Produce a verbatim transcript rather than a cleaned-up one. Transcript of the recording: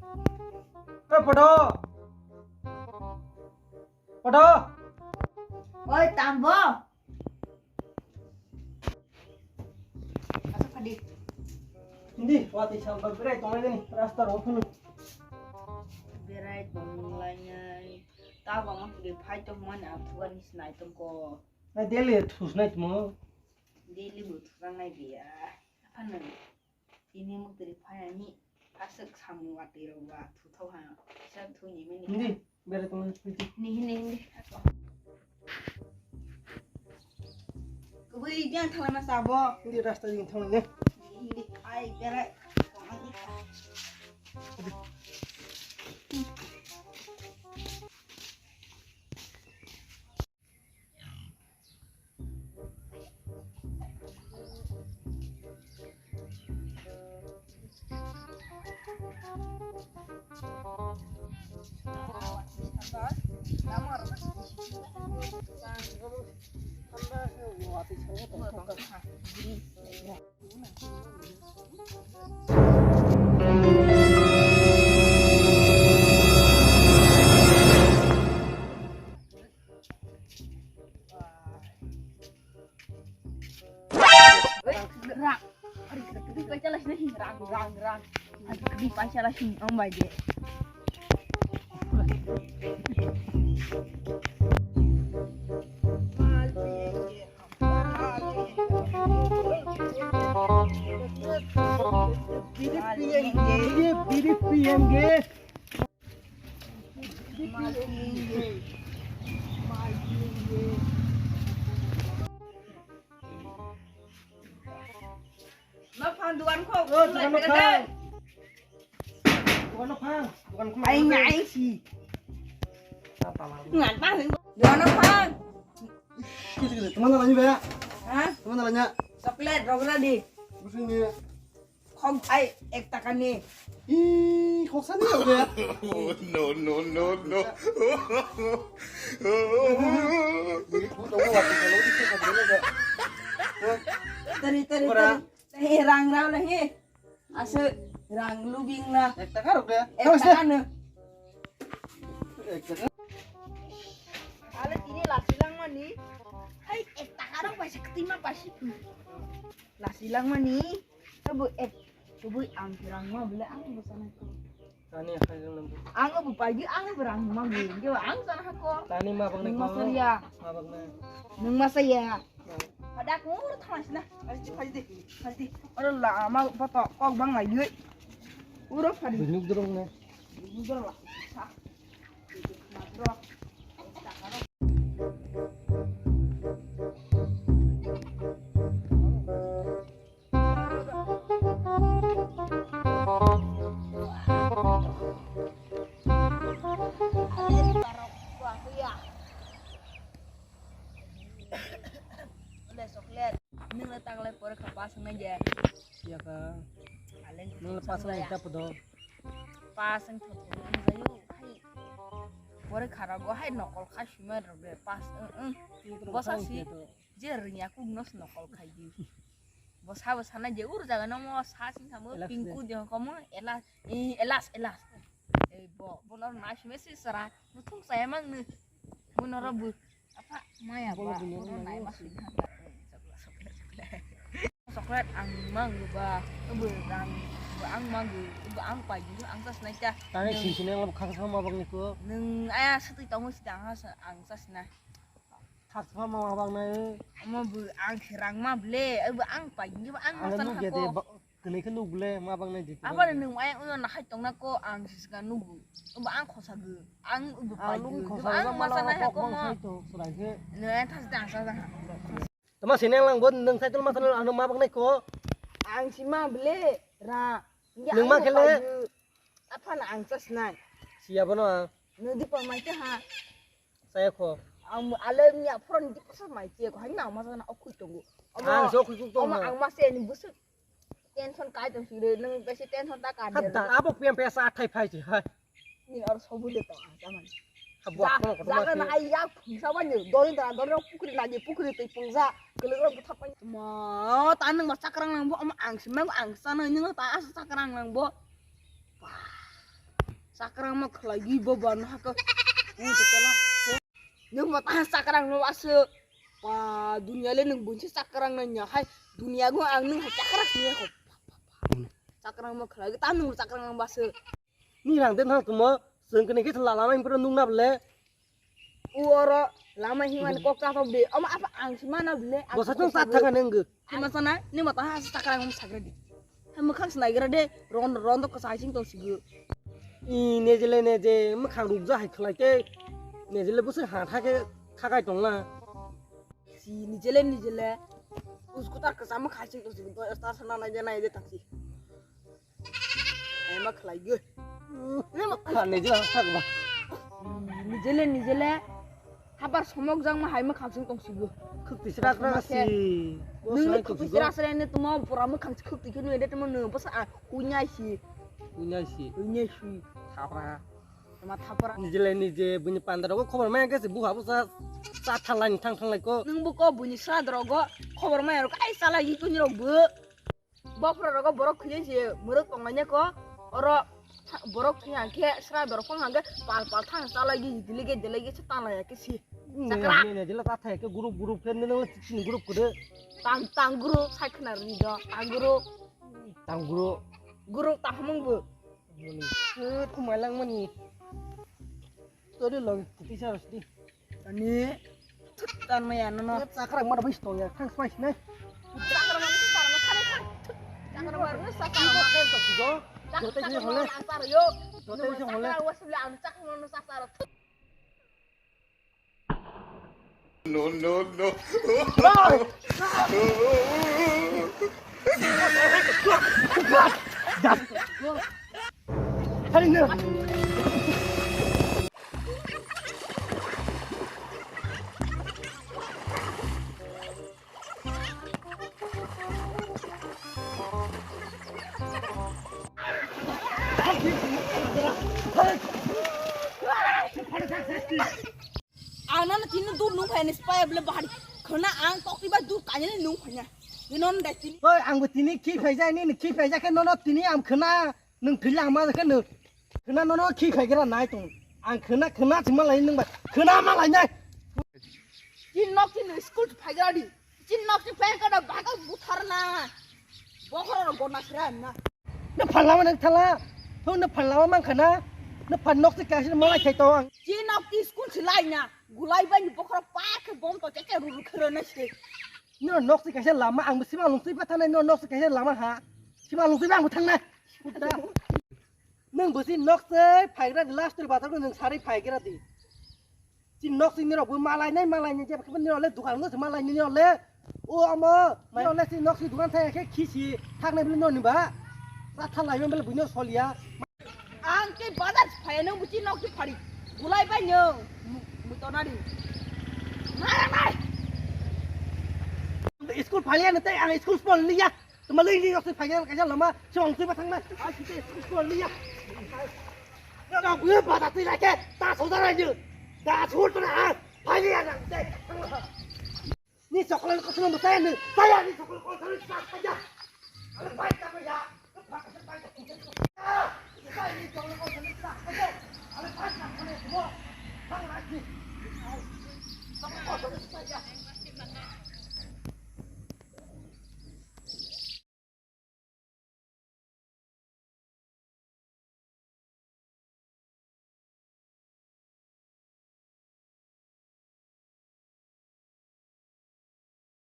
Oi, Poto! Poto! Oi, Tambo! Asok kadi. Hindi, wati samba berai tonglai gani, rasta rok phunu. Berai tonglai nai. Tabo ma kiri phai tongmani athuani sinai tongko. Nai daily thusnai tmo. Daily bo thusang nai biya. Ano. Tini mukri phayani aswk samung watwi rok ba thuthok ha. Kisa thuni mani. Hindi, bere tong hindi. Hindi, hindi, hindi. Kubui biang thalama sabo. Hindi rasta jing thang ne. Hindi, hindi. Ai, bere. Rang. Ari, kedi paisa lasina hi, rang, rang, rang. Ari, kedi paisa lasina, om bai de. Biri piyenge, biri piyenge. Ma phan dukan kho. Oh, dukan kho. Dukan kho. Dukan kho. Ai, ai, si. Ngan pa. Dukan kho. Teman lagi ba? Ha? Teman lagi. Chocolate, rok rani. Busing ni. Khok ai ek taka ni. Ih, khoksa ni ya, udah. No, no, no, no. Tari, tari, tari. He, rang rau lah, he. Ase rang lubing lah. Ek taka rok deh. Ek taka ni. Ek taka. Ale tini lasi lang mani. Hai, ek taka rok bai sakti ma pasi. Lasi lang mani. Abu ek, abu ang rang ma bole ang bo sana ko. Tani akhai rang nambu. Ang abu pagi ang bo rang ma bole. Ang sana ko. Tani ma bang ni ko. Ma bang na. Nung masa ya. Pada aku uro thamas na. Pasti, pasti, pasti. Oro lama foto kok bang lagi. Uro padi. Binuk dorong na. Binuk dorong lah. Sa. Binuk madro. Nung le taklai porikha pass wngnai de. Yaka. Nung le pass wngnai ta podo. Pass wng thok wng jayu hai. Porikha rogo hai nokol khai sumai rok de pass wng wng. Bosa si je rwngya kuk no se nokol khai di. Bo sabo sanai je ur jaga no mo sa sing samo pingku de komo elas, eh, elas, elas. Eh, bo, bo no nai sumai si sara. Muthung saya mang ni. Bo no ro bu. Apa maya ba. Bo no nai ma sing ha. Chocolate ang mang ba. Bo rang ba ang mang bu. Bo ang pai ju ang sa snai ta. Tani sing sini ang khang sama bang ni ko. Nung aya sutui tongo sida ang sa ang sa snai. Khakchangma ma bang nai. Omo bo ang khe rang ma ble, obo ang pai ni ang masa na ko. Kene khe nuk ble ma bang nai di. Abo ni nung ai uno na hai tong na ko ang siska nugu. Obo ang khosa gu. Ang obo pai gu. Ang masa na ko ma. Nung ai thas dang sa dang. Tama sini ang lang bo nung sai tul masa na ano ma bang nai ko. Ang si ma ble ra. Nung ma khe le. Apa na ang sa snai. Siya bono ang. Nung di pa mai te ha. Saya kho. Ang ale ni aphron di pa sa mai te ko. Hai na ma sa na okhui tongo. Ang so okhui tongo. Ang ma se ni busu. Tension kai tong sire nung besi tension ta ka. Hatta abok piam pesa athai phai se hai. Ni or sobu de to ang ta man. Jaga na ai yak phungsa ba ni dori da dori pukri na ni pukri tei phungsa. Kele ro butha pa. Ma ta nung ma chakrang nang bo ang si mang ang sa na nung ta as chakrang nang bo. Chakrang ma khlai gi bo ban ha ko. Nwng to kela. Nwng ma ta chakrang no asu. Pa dunia le nwng bunsi chakrang na nya hai. Dunia go ang nwng hai chakrang sini ko. Chakrang ma khlai gi ta nwng chakrang nang basu. Ni rang den thang tumo. Sengkene ke lama impro nung na ble. U oro lama himani kok ta thok de. Omo apa ang si mana ble. Bosa tong sa thang nang. Ni ma sana, ni ma ta ha chakrang ma sakra di. Hai mwkhang se naigra de, ron, ron do kwchai sing tong sigo. I nejele neje mwkhang rukja hai khlai te, nejele bwswk ha tha khe khakai tong na. Si nijele nijele, uskutar kwcham mwkhang sing tong sigo, to star sana naide naide taksi. Ai ma khlai go. Ni ma kha nejele ha thak ba. Nijele nijele. Habar somok jang ma hai mwkhang sing tong sigo. Khuk tisra kra si. Nwng ni khuk tisra sre ne tumo pura mwkhang khuk tikhe nui de tumo nung basa a hunya si. Hunya si. Hunya si. Thapra. Tama thapra. Nijele nije buni pandar go khobor maya khe si buha busa sa thalai thang thang lai ko. Nwng bo ko buni sra dro go khobor maya ro kai sala yi kuni rok bo. Bopra rogo borok khwlai se muruk tongmani ko oro tha-, borok thwi hangkhe sra dorok phang hangkhe pal pal thang chalai gi diligi diligi se tanglai ya khe si. Chakra. Ne jela ta thai ke group group ke ne nang sini group kude. Tang tang group sai khna ri do tang group. Tang group. Group ta hamung bu. Muni. Thut mailang mani. Tori log tisa rasti. Ani, thut, tan maya no, no. Chakra mana bai stong ya, thang spice ne. Chakra mana thut, tan maya thut. Chakra mana thut, chakra mana thut. Jote se hole. Jote se hole. Chakra mana thut. No, no, no. Hari no. Ang nana tini dur nung phai ni spaya bele bahari khana ang tok tiba dur kanya ni nung phanya. Ni non dai tini. Oi, ang bo tini khi phai jai ni, ni khi phai jai khe nono tini ang khana nung thila ma khe nung khana nono khi phai gra nai tong. Ang khana khana thima lai nung ba khana ma lai nai. Tin nok tin school phai gra di. Tin nok tin phai gra da baga buthar na. Bokhoro ro gona sra na. Na phalama nang thala. Tho na phalama mang khana. Na phan nok se kaisa malai khai to ang. Tin nok tin school se lai na. Gulai bai ni bokhoro pa khe bom to keke ru ru khro na se. Nino nok se kaisa lama ang sima lung sui pa thanai nino nok se kaisa lama ha. Sima lung sui ba ang thang na. Puta. Nang bo si nok se phaigra di last ri bathar ko nang sari phaigra di. Si nok si nirok bo malai nai malai nai jeb khe nirok le dukan no se malai nirok le. O amo mai nirok le si nok si dukan thai khe khisi thak nai bini no ni ba. Ra thalai bele buino solia. Ang ke bazar phai nang buchi nok si phari. Gulai bai nang. Mu to nari. Nai nai. School phali ano tei ang school phali ya. Tuma lei ni nok si phai ya kaisa lama. Chong si ba thang na. A si te school phali ya. Nang bu ba ta ti la ke. Ta so da ra ni. Ta so to na. Phali ya nang te. Ni chocolate ko sino mutaya ni, saya ni chocolate ko sino sa sa ya. Ale bai ta ya. Bai ta. Ni chocolate ko sino sa sa ya. Ale bai ta ko ni mo. Thang na ji. Chocolate ko sino sa ya.